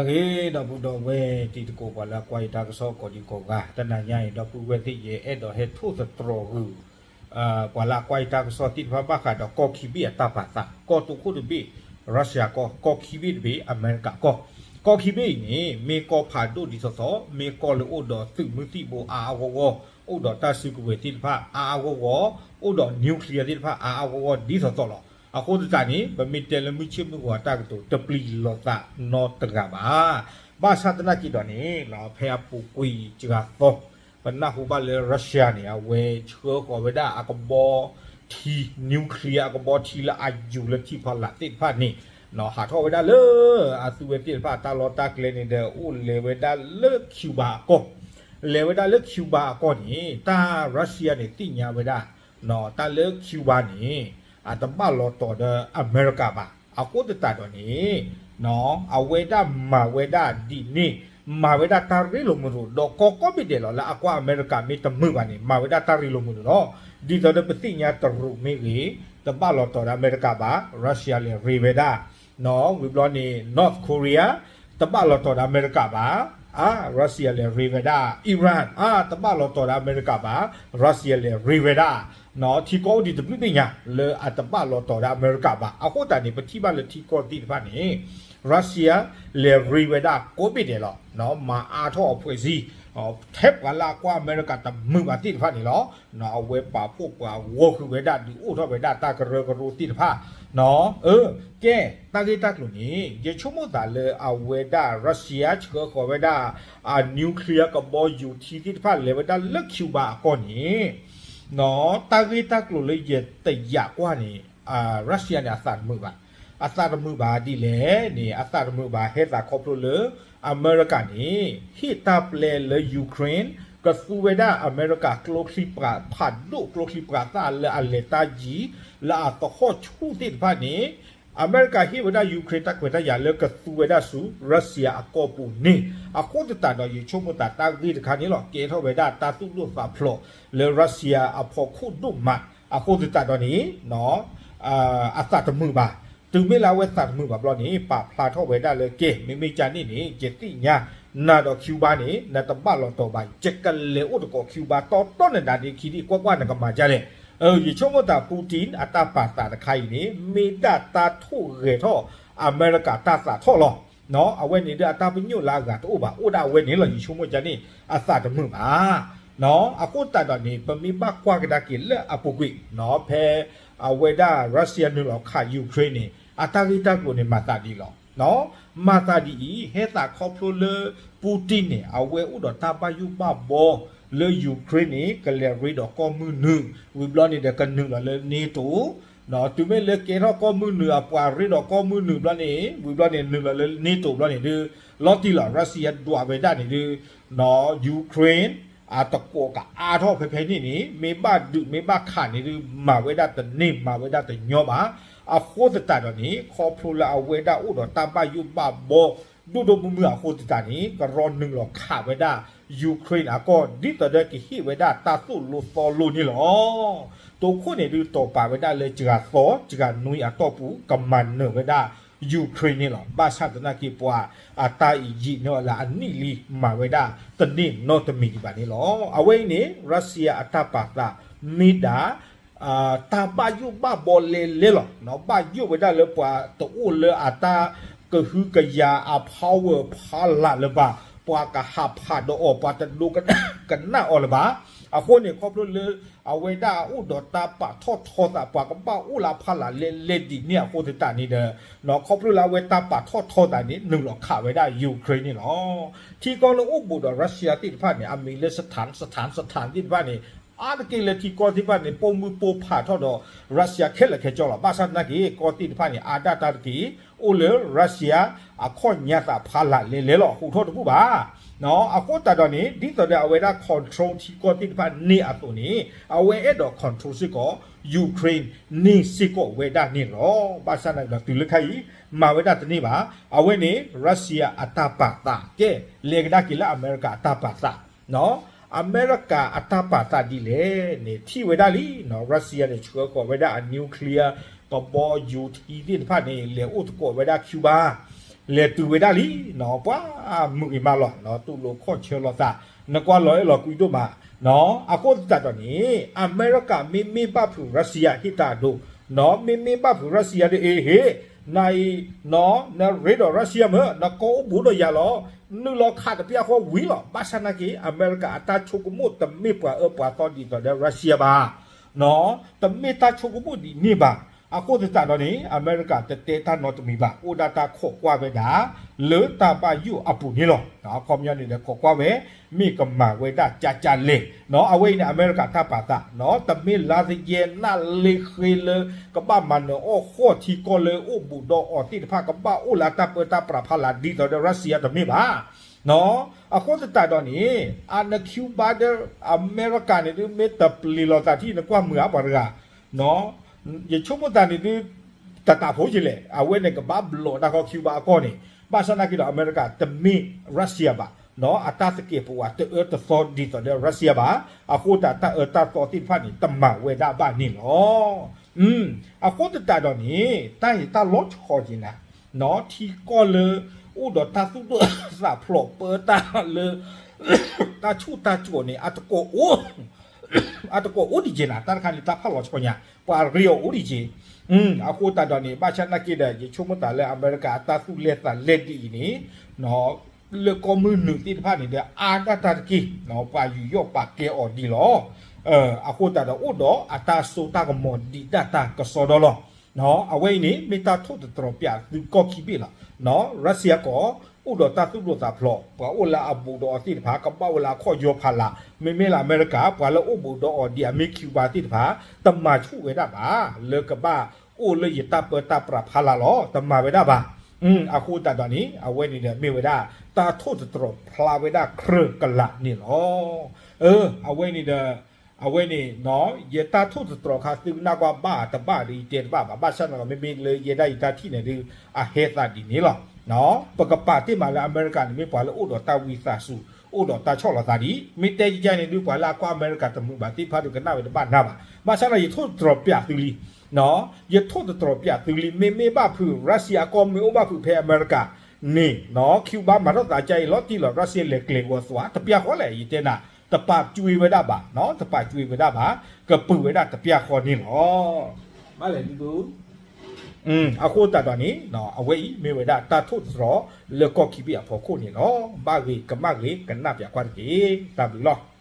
ဂ့ၤ ဒီပုၢ်ဒီဝဲၢ်တံၤသကိး ပှၤလၢအကွၢ်ယတၢ်ကစီၣ်ကိးဒံကိးဂၤ, တနၤညါအံၤ ဒီပုၢ်ဝဲၢ်သ့ၣ် ယအဲၣ်ဒိးဟဲထိၣ်သတြီၤဂုာ် ပှၤလၢအကွၢ်ယတၢ်ကစီၣ်သ့ၣ်တဖၣ်ဘၣ်ဃးဒီးကီၢ်ခံဘ့ၣ်အတၢ်ပာ်သး, ကီၢ်တခိၣ်တဘ့ၣ် Russia ကီၢ်, ကီၢ်ခံဘ့ၣ်တဘ့ၣ် အမဲရကၤကီၢ်. ကီၢ်ခံဘ့ၣ်အံၤန့ၣ် မ့ၢ်ကီၢ်ဖးဒိၣ်ဒ်သိးသိး, မ့ၢ်ကီၢ်လၢအိၣ်ဒီးသုးမုၢ်သံၣ်ဘိအါအါဂီၢ်ဂီၢ်, အိၣ်ဒီးတၢ်စုကဝဲၤသ့ၣ်တဖၣ်အါအါဂီၢ်ဂီၢ်, အိၣ်ဒီး nuclear သ့ၣ်တဖၣ်အါအါဂီၢ်ဂီၢ်ဒ်သိးသိးလီၤ. အဃိသတးန့ၣ် ပမ့ၢ်တဲလၢမုၢ်ဆ့ၣ်မုၢ်ဂီၤအတၢ်ကတိၤ တပျံၤလိာ်သးနီတဂၤဘၣ်. ဘၣ်ဆၣ်သနာ်က့ဒီးန့ၣ် ဖဲအပူၤကွံာ်စှၤသီ ပနၢ်ဟူဘၣ်လၢ Russia န့ၣ် အဝဲဆှၢဃီၤဝဲဒၣ်အကဘီထံ, nuclear အကဘီထံလၢအယူၤလၢထံဖီလာ်သ့ၣ်တဖၣ်န့ၣ် ဟးထီၣ်ဝဲဒၣ်လၢအသုဝဲသ့ၣ်တဖၣ်အတၢ်လီၢ်တၢ်ကျဲန့ၣ်ဒီး အိၣ်လဲၤဝဲဒၣ်လၢ Cuba အကီၢ်, လဲၤဝဲဒၣ်လၢ Cuba အကီၢ်န့ၣ် တၢ် Russia န့ၣ်သ့ၣ်ညါဝဲဒၣ် တၢ်လၢ Cuba န့ၣ် အတဘၣ်လီၤတီၤဒီးအမဲရကၤဘၣ်. အဃိသတးဒီးန့ၣ် အဝဲဒၣ်မၤဝဲဒၣ်ဒ်န့ၣ်, မၤဝဲဒၣ်တၢ်ရ့လိာ်မုာ်လိာ် ဒီးကီၢ်ကိးဘ့ၣ်ဒဲးလီၤ လၢအကွၢ်အမဲရကၤမ့ၢ်တမုာ်ဘၣ်န့ၣ် မၤဝဲဒၣ်တၢ်ရ့လိာ်မုာ်လိာ်လီၤ. ဒ်သိးဒီးပသ့ၣ်ညါတရူးမ့ၢ်ဂ့ၤ, တဘၣ်လီၤတီၤဒီးအမဲရကၤဘၣ်, Russia လဲၤရ့ဝဲဒၣ် ဝံၤဘျီန့ၣ် North Korea တဘၣ်လီၤတီၤဒီးအမဲရကၤဘၣ်, အါ Russia လဲၤရ့ဝဲဒၣ်, Iran အါ တဘၣ်လီၤတီၤဒီးအမဲရကၤဘၣ်, Russia လဲၤရ့ဝဲဒၣ် ထံကီၢ်အိၣ်ဒံးတဘျုးဘ့ၣ်ညါ လၢအတဘၣ်လီၤတီၤဒီးအမဲရကၤဘၣ်. အဃိသတးန့ၣ် ပထံၣ်ဘၣ်လၢထံကီၢ်သ့ၣ်တဖၣ်န့ၣ် Russia လဲၤရ့ဝဲဒၣ်ကိးဘ့ၣ်ဒဲးလီၤ. မၤအါထီၣ်အဖှဲးစံ, ထဲပှၤလၢအကွၢ်အမဲရကၤတမုာ်ဘၣ်သ့ၣ်တဖၣ်န့ၣ်လီၤ. အဝဲပာ်ဖှိၣ်ပှၤဂီၢ်ဃုာ်ဝဲဒၣ် ဒုးအိၣ်ထီၣ်ဝဲဒၣ်တၢ်ကရၢကရိသ့ၣ်တဖၣ် ကဲ တၢ်ဂ့ၢ်တၢ်ကျိၤန့ၣ် ယဆိကမိၣ်သးလၢအဝဲဒၣ် Russia ဆှၢဃီၤဝဲဒၣ် အ nuclear ကဘီယူၤထံသ့ၣ်တဖၣ် လဲၤဝဲဒၣ်လၢ Cuba အကီၢ်န့ၣ် တၢ်ဂ့ၢ်တၢ်ကျိၤလၢယတယာ်ကွၢ်န့ၣ် Russia န့ၣ် အသးတမုာ်ဘၣ်. အသးတမုာ်ဘၣ်ဒ်လဲၣ်န့ၣ် အသးတမုာ်ဘၣ် ဟဲသးခီဖျိလၢ အမဲရကၤန့ၣ် ဟ့ၣ်တၢ်ပျဲလၢ Ukraine ကသူဝဲဒၣ်အမဲရကၤကျိချံပှၤဖးဒိၣ် ကျိချံပှၤသၣ်လၢအလဲၤတၢ်ယံၤ လၢအသဟီၣ်ဆူၣ်သ့ၣ်တဖၣ်န့ၣ် အမဲရကၤဟ့ၣ်ဝဲဒၣ် Ukraine တၢ်ခွဲးတၢ်ယာ်လၢကသူဝဲဒၣ်ဆူ Russia အကီၢ်ပူၤန့ၣ် အဃိသတးဒီး ယဆိကမိၣ်သးတၢ်ဂ့ၢ်တခါန့ၣ်လီၤ ကဲထီၣ်ဝဲဒၣ်တၢ်သူၣ်ဒိၣ်သးဖျိးလၢ Russia အဖီခိၣ်ဒိၣ်မး အဃိသတးဒီးန့ၣ် အသးတမုာ်ဘၣ်. တုၤမ့ၢ်လၢအဝဲသးတမုာ်ဘၣ်ဘျီန့ၣ် ပာ်ဖျါထီၣ်ဝဲဒၣ်လၢကဲ မ့မ့ၢ်ကန့ၣ်န့ၣ် ယသ့ၣ်ညါ နၤဒီး Cuba န့ၣ် နတဘၣ်လီၤတီၤဘၣ် ယကလဲၤအိၣ်သကိး Cuba တီတီနဒၣ်ဒ့ခံဒံ ကွၢ်ကွၢ်နကမၤဒ်လဲၣ်. ယဆိကမိၣ်သး Putin အတၢ်ပာ်သးတခါအံၤန့ၣ် မ့ၢ်ဒၣ်တၢ်ထိၣ်ဂဲၤထီၣ် အမဲရကၤတၢ်သးထီၣ်လီၤ. အဝဲန့ၣ်ဒီးအတၢ်ပညိၣ်လၢအဂၤတအိၣ်ဘၣ် အိၣ်ဒၣ်အဝဲန့ၣ်လီၤ ယဆိကမိၣ်ကန့ၣ် အသးတမုာ်ဘၣ်. အဃိသတးဒီးန့ၣ် ပမ့ၢ်ဘၣ်ကွၢ်ကဒါက့ၤလၢအပူၤကွံာ် ဖဲအဝဲဒၣ် Russia နုာ်လီၤခး Ukraine န့ၣ် အတၢ်ဂ့ၢ်တၢ်ကျိၤန့ၣ် မၤသးဒ်အံၤလီၤ. မၤသးဒ်အံၤ ဟဲသးခီဖျိလၢ Putin န့ၣ် အဝဲအိၣ်ဒီးတၢ်ဘၣ်ယိၣ်ဘၣ်ဘီ လၢ Ukraine န့ၣ် ကလဲၤရ့ဒီးကီၢ်မုၢ်နုာ် ဝံၤဘျီန့ၣ်ဒီးကနုာ်လီၤလၢ NATO တုၤမ့ၢ်လၢကဲထီၣ်ကီၢ်မုၢ်နုာ် အပှၤရ့ဒီးကီၢ်မုၢ်နုာ်ဘျီန့ၣ် ဝံၤဘျီန့ၣ် နုာ်လီၤလၢ NATO ဘျီန့ၣ်ဒုး လီၤတံၢ်လီၤ Russia ဒွးဝဲဒၣ်န့ၣ်ဒုး Ukraine အတကိးကအါထီၣ်ဖဲဖဲန့ၣ်န့ၣ် မ့ၢ်ဘၣ်ဒုးမ့ၢ်ဘၣ်ခးန့ၣ်ဒုး မၤဝဲဒၣ်တန့ၢ် မၤဝဲဒၣ်တညီဘၣ်. အဃိသတးဒီးန့ၣ် ခီဖျိလၢအဝဲဒၣ်အိၣ်ဒီးတၢ်ဘၣ်ယိၣ်ဘၣ်ဘီ ဒိၣ်ဒိၣ်မုၢ်မုၢ်အဃိသတးန့ၣ် ကရီနုာ်လီၤခးဝဲဒၣ် Ukraine အကီၢ် ဒ်သိးဒီးကဟ့ၣ်ဝဲဒၣ်တၢ်သိၣ်လိသီလိန့ၣ်လီၤ. တိခိၣ်န့ၣ်ဒုး တီၢ်ပာ်ဝဲဒၣ်လၢစှၤသီ စှၤနွံအတီၢ်ပူၤ ကမၤနၢၤဝဲဒၣ် Ukraine န့ၣ်လီၤ. ဘၣ်ဆၣ်သနာ်က့ ပှၤအတၢ်အံၤယံာ်န့ၢ်အီၤလၢအနံၣ်လံ မၤဝဲဒၣ်တန့ၢ်နီတမံၤဒံးဘၣ်န့ၣ်လီၤ. အဝဲအံၤန့ၣ် Russia အတၢ်ပာ်သး မ့ၢ်ဒၣ် တၢ်ဘၣ်ယိၣ်ဘၣ်ဘီလဲၤလဲၤလီၤ. ဘၣ်ယိၣ်ဝဲဒၣ်လၢပှၤတအိၣ်လၢအတၢ်ကဟုကယာ် အ power ဖီလာ်လၢၤဘၣ်, ပှၤကဟးဖးဒီးအီၤ ပှၤတဒိကနၣ်အီၤလၢၤဘၣ်. အဃိန့ၣ် ခီဖျိလၢ အဝဲဒၣ်အိၣ်ဒီးတၢ်ပာ်ထီၣ်ထီသး ပှၤကဘၣ်အိၣ်လၢအဖီလာ်လဲၤလဲၤဒ်န့ၣ်အဃိသတးန့ၣ်ဒီး ခီဖျိလၢအဝဲတၢ်ပာ်ထီၣ်ထီသးန့ၣ် နုာ်လီၤခးဝဲဒၣ် Ukraine န့ၣ်လီၤ. ထံကီၢ်လၢအိၣ်ဘူးဒီး Russia သ့ၣ်တဖၣ်န့ၣ် အမံၤလၢ စထၣ် စထၣ် စထၣ် သ့ၣ်တဖၣ်န့ၣ် အါတက့ၢ်လၢထံကီၢ်သ့ၣ်တဖၣ်န့ၣ် ပိာ်မုၣ်ပိာ်ဖးထီၣ်ဒီး Russia ခဲလၢာ်ခဲဆ့လီၤ. ဘၣ်ဆၣ်သနာ်က့ ကီၢ်သ့ၣ်တဖၣ်န့ၣ် အါဒၣ်တၢ်တက့ၢ် အိၣ်လၢ Russia အခီၣ်ညါသးဖီလာ်လဲၤလဲၤလီၤ ဟူးထီၣ်တဘူၣ်ဘၣ်. အဃိသတးဒီးန့ၣ် ဒ်သိးဒီးအဝဲဒၣ် control ထံကီၢ်သ့ၣ်တဖၣ်န့ၣ်အသိးန့ၣ် အဝဲအဲၣ်ဒိး control စ့ၢ်ကီး Ukraine န့ၣ်စ့ၢ်ကီးဝဲဒၣ်န့ၣ်လီၤ. ဘၣ်ဆၣ်သနာ်က့ဒီးတုၤလၢခဲအံၤ မၤဝဲဒၣ်တန့ၢ်ဘၣ်. အဝဲန့ၣ် Russia အတၢ်ပာ်သး ကဲ လဲၤကဒါက့ၤလၢအမဲရကၤအတၢ်ပာ်သး အမဲရကၤအတၢ်ပာ်သးဒ်လဲၣ်န့ၣ် ထံၣ်ဝဲဒၣ်လံ Russia န့ၣ် ဆှၢဃီၤဝဲဒၣ်အ nuclear ကဘီယူၤထံသ့ၣ်တဖၣ်န့ၣ် လဲၤအိၣ်သကိးဝဲဒၣ် Cuba လဲၤတုၤဝဲဒၣ်လံ, ပှၤမုာ်ဂ့ၤမးလီၤ, တူၢ်လိာ်ခီၣ်ဆၢလိာ်သး, နကွၢ်လီၤအဲၣ်လီၤကွံဒိၣ်မး, အဃိသတးဒီးန့ၣ် အမဲရကၤမ့မ့ၢ်ဘၣ်ဖုး Russia ဟ့ၣ်တၢ်အဒိ, မ့မ့ၢ်ဘၣ်ဖုး Russia ဒီးအ့ဟ့ၣ်, နအံၤ, နရ့ဒီး Russia မ့ၢ် နကီၢ်အိၣ်ဘူးဒီးယၤလီၤ, နုာ်လီၤခးတပျၢ်ဃီဝံၤလီၤ, ဘၣ်ဆၣ်နာ်က့ အမဲရကၤအတၢ်ဆိကမိၣ်တမ့ၢ်ပှၤအၢပှၤသီဒ်သိးဒီး Russia ဘၣ် တမ့ၢ်တၢ်ဆိကမိၣ်ဒ်န့ၣ်ဘၣ်. အဃိသတးဒီးန့ၣ် အမဲရကၤတတဲတၢ်နီတမံၤဘၣ်, အိၣ်ဒၣ်တၢ်ခိးကွၢ်ဝဲဒၣ် လၢတၢ်ဘၣ်ယိၣ်အပူၤန့ၣ်လီၤ. အခီပညီန့ၣ်ဒီး ခိးကွၢ်ဝဲ မ့ၢ်ကမၤဝဲဒၣ်ကၢ်ကၢ်လဲၣ်, အဝဲအံၤန့ၣ် အမဲရကၤတၢ်ပာ်သး, တမ့ၢ်လါသယဲ နၢ်လ့ဃ့လၢ ကဘၣ်မၤနၢၤအီၣ်ဃီၣ်ထံကီၢ်လၢအိၣ်ဘူးဒီးအီၤသ့ၣ်တဖၣ် ကဘၣ်အိၣ်လၢတၢ်ပၢတၢ်ပြးဖးလၢ်ဒ်သိးဒီး Russia တမ့ၢ်ဘၣ်. အဃိသတးဒီးန့ၣ် အန Cuba ဒီး အမဲရကၤန့ၣ်ဒုး မ့ၢ်တပျံၤလိာ်သးထံၣ် နကွၢ်မုာ်ဧါပှၤတဂၤ, ယဆိကမိၣ်သးန့ၣ်ဒုး တတးဖိယလဲၣ်, အဝဲန့ၣ်ကဘၣ်ဘျီးတၢ်ဃီ Cuba အကီၢ်န့ၣ်, ဘၣ်ဆၣ်နာ်က့ဒီး အမဲရကၤတမ့ၢ် Russia ဘၣ်, အတၢ်သကဲးပဝးတအၢတသီဒ်သိးဒီး Russia ဘၣ်, အဃိသတးတၢ်အၢတၢ်သီသ့ၣ်တဖၣ်န့ၣ် တမၤဝဲဒၣ်ဘၣ်န့ၣ်လီၤ. အဃိသတးဒီးန့ၣ် တၢ်ဟ့ၣ်တၢ်လီၤဆီက့ၤနၤ, ထံကီၢ်လၢ အိၣ်ဒီးတၢ်သူၣ်ဒိၣ်သးဖျိးပၢတၢ်လၢ တၢ်ဆူၣ်တၢ်ကိၤန့ၣ် အတကိးအိၣ်ဒံးက့ၤနၤ, တၢ်တခါန့ၣ် တၢ်ဖးလီၤဆီညါ ပှၤရ့အီၤအိၣ်ဒံးက့ၤ. အဃိသတးဒီးန့ၣ် ဘၣ်ဆၣ်နာ်က့ဒီး ယဆိကမိၣ်သးလၢအမဲရကၤအတၢ်သူၣ်လဲၢ်သးလဲၢ်ဒ်အံၤန့ၣ် လၢကီၢ်မုၢ်နုာ်သ့ၣ်တဖၣ်န့ၣ်ဒီး အါဒၣ်တၢ်တက့ၢ်, ပှၤယူးယီၣ်ပာ်ကဲအီၤဒံးလီၤ. အဃိသတးဒီးအိၣ်ဒီးအတၢ်စိတၢ်ကမီၤဒံးဒၣ်တၢ်ကစီဒီလီၤ. အဝဲအံၤန့ၣ် မ့ၢ်တၢ်ထိၣ်သတြီၤပၠးသုကီၢ်ခံဘ့ၣ်လီၤ. Russia ကီၢ် အိၣ်ဒီးတၢ်သူၣ်ဒိၣ်သးဖျိး, ပှၤအိၣ်လၢအဘူးဒီးအီၤသ့ၣ်တဖၣ် ကဘၣ်အိၣ်လၢအခီၣ်ယီၤဖးလၢ်, မ့မ့ၢ်လၢအမဲရကၤ ပှၤလၢအိၣ်ဘူးဒီးအီၤဒ်အမ့ၢ် Cuba သ့ၣ်တဖၣ် တမၤဆူၣ်ဝဲဒၣ်ဘၣ်, လၢကဘၣ်အိၣ်လၢယတၢ်ပၢတၢ်ပြးဖးလၢ်လီၤ, တမၤဝဲဒၣ်ဘၣ်. အဃိသတးဒီးန့ၣ် အဝဲန့ၣ်ဒီးမ့ၢ်ဝဲဒၣ် တၢ်ထိၣ်သတြီၤဖျါဝဲဒၣ်ကြၢးကလာ်န့ၣ်လီၤ. အဝဲန့ၣ်ဒီး အဝဲန့ၣ် ယတၢ်ထိၣ်သတြီၤခါသုကနၣ်ကွၢ်ဘၣ်တဘၣ်ဒီး ယတဲတဘၣ်ဘၣ်, ဘၣ်ဆၣ်န့ၣ်ဒီး မ့မ့ၢ်လၢယဲဒၣ်ယတၢ်ထံၣ်န့ၣ်ဒုး အဟဲသးဒ်န့ၣ်လီၤ. ပကပာ်တ့ၢ်မးလၢအမဲရကၤန့ၣ် မ့ၢ်ပှၤလၢအိၣ်ဒီးတၢ်ဝံသးစူၤ အိၣ်ဒီးတၢ်ဆီၣ်လီၤသးဒ်အံၤ, မ့ၢ်တဲယဲန့ၣ်ဒုး ပှၤလၢအကွၢ်အမဲရကၤတမုာ်ဘၣ်သ့ၣ်တဖၣ်ဒုးကနၣ်ဝဲတဘၣ်နၢ်ဘၣ်, ဘၣ်ဆၣ်ဒီးယထိၣ်သတြီၤပၠးသုလံ ယထိၣ်သတြီၤပၠးသုလံ, မ့မ့ၢ်ဘၣ်ဖုး Russia အကီၢ်မ့ၢ်အိၣ်ဘၣ်ဖုးဖဲအမဲရကၤန့ၣ် Cuba မၤထီၣ်သးကါအံၤလီၤတံၢ်လီၤ Russia လဲၤကျဲၤဂီၤသွး တပျၢ်ဃီလဲၣ် ယတဲနၤ, တပာ်ကွံာ်ဝဲဒၣ်ဘၣ်, တပာ်ကွံာ်ဝဲဒၣ်ဘၣ်, ကပုာ်ဝဲဒၣ်တပျၢ်ဃီန့ၣ်လီၤ. ဘၣ်လဲၣ်ဒုး အဃိသတးဒီးန့ၣ် အဝဲအံၤမ့ၢ်ဝဲဒၣ်တၢ်ထိၣ်သတြီၤလၢကီၢ်ခံဘ့ၣ်အဖီခိၣ်န့ၣ်လီၤ. ဘၣ်ဂ့ၤကမၣ်ဂ့ၤ ကနၣ်ပၠးကွၢ်တက့ၢ်. တၢ်ဘျုးလီၤ.